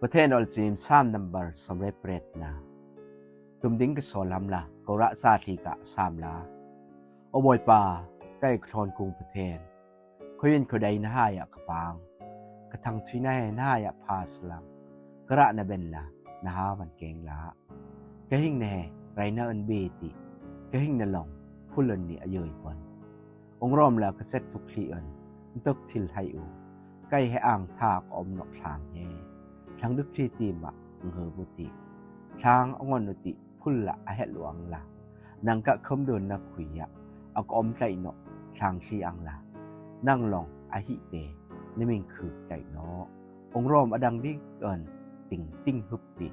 ປະເທນອອນຊີມ ຊາມນຳບັນ ສຳເລັດເປຣດນາ ຕຸມດິງກະຊໍລຳລາ ເກົາລະສາທີກະສາມລາ ໂອບອຍປາ ໄກ່ກະທອນກຸງປະເທນ ໂຄເວັນໂຄໄດນະຫາຍະກະປາງ ກະທັງທຸຍນະແຮນະຫາຍະພາສະລັງ ກະລະນະເບັນລາ ນະຫາວັນແກງລາ ກະຫິງນະແຮ ໄຣນະເອິນເບຕິ ກະຫິງນະລອງ ພຸລເລີນນິອະເຍີຍປອນ ອົງຣອມລາກະເຊັດທຸກຄລີເອິນ ເຕີກທິລໄຮອູ ໄກ່ແຮອ່າງທາກອມນອກທາງແຮ ທາງດຶກທີ່ຕີມະ ເງິງເຮີບຸຕິ ທາງອະງອນນຸຕິ ພຸລລະອະແຮດລວງລາ ນັງກະເຄີມເດີນນະຄຸຍຍະ ອາກອມໄຕເນາະ ທາງທີ່ອັງລາ ນັງລອງອະຫິເຕ ນະມິງຄືໄຕເນາະ ອົງຣອມອະດັງດິກເອິນ ຕິງຕິງຮຶບຕິ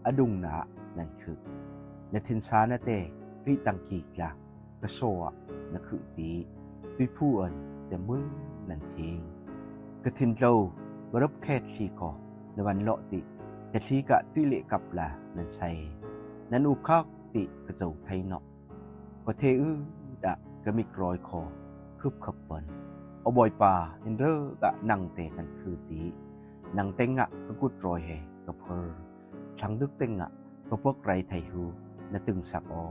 ອະດຸງນານັນຄື ນະທິນສານະເຕ ຣິຕັງກີກລາ ກະໂຊອະນະຄືຕິ ຕຸຍພູເອິນ ແຕ່ມຶນນັນທີ ກະທິນໂຕ ບະລົບແຄດທີ່ກໍ ນະວັນເລາະຕິ ແຕ່ທີ່ກະຕຸຍເລກັບລາ ນັນໄຊ ນັນອຸຄັກຕິ ກະໂຈໄທເນາະ ກໍເທອືດະ ກະມິກຣອຍຄໍ ຮຶບຄັບເປິນ ອອບອຍປາ ເຫັນເຣີກະນັງແຕ່ກັນຄືຕິ ນັງແຕງງະ ກະກຸດຣອຍແຮ ກະເພີ ທັງດຶກແຕງງະ ກະເປິກໄຣໄທຮູ ນະຕຶງສັກອໍ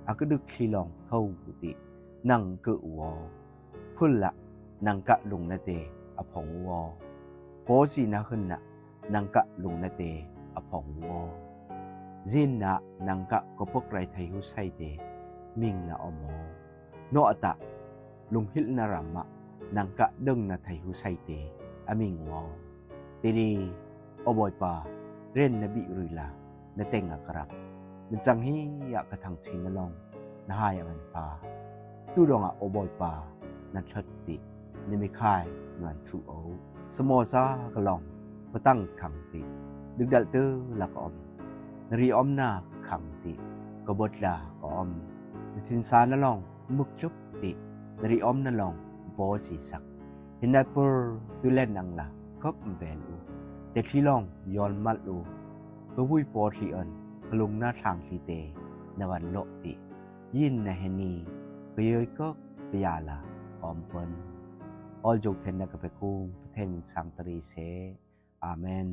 ອາກະດຶກທີ່ລອງ ເທົາກຸຕິ ນັງເກີອູອໍ ພຸນລະ ນັງກະລຸງນະເຕ ອະພອງອູອໍ ໂປຊີນະເຮີນນະ ນັງກະລຸງນະເຕ ອະພອງອູອໍ ຈີນນະ ນັງກະກະເປິກໄຣໄທຮູໄຊເຕ ມິງນະອໍມໍ ໂນອະຕະ ລຸງຫິລນະຣາມະ ນັງກະເດິງນະໄທຮູໄຊເຕ ອະມິງອູອໍ ເຕນີ ອອບອຍປາ ເຣນນະບິຣູລາ ນະແຕງອາກະລັບ ມັນຈັງຮີຍະກະທັງທຸຍນະລອງ ນະຫາຍອາວັນປາ ຕູດອງອະໂອບອຍປາ ນັນເທິດຕິ ນະມິຄາຍນວນທູໂອ ສະມໍຊາກະລອງ ປະຕັງຄັງຕິ ດຶກດັນເຕີລະກະອອມ ນະຣີອອມນາຄັງຕິ ກະບົດລາກະອອມ ນະທິນສານະລອງ ມຶກຈຸບຕິ ນະຣີອອມນະລອງ ໂປຊີສັກ ເຫັນນາເປີ ຕຸແລນອັງລາ ເກີບແວນອູ ແຕ່ທີ່ລອງ ຍອນມັດອູ ກະວຸຍປໍທີ່ເອິນ ກະລຸງນາທາງທີ່ເຕ ນະວັນໂລະຕິ ຢີນນະເຮນີ ປະເຍີຍເກີກ ປະຍາລາ ອອມເປິນ ອອລໂຈກເທນນະກະເປກຸງ ປະເທນມິນຊາງຕະຣີເຊ ອາເມນ.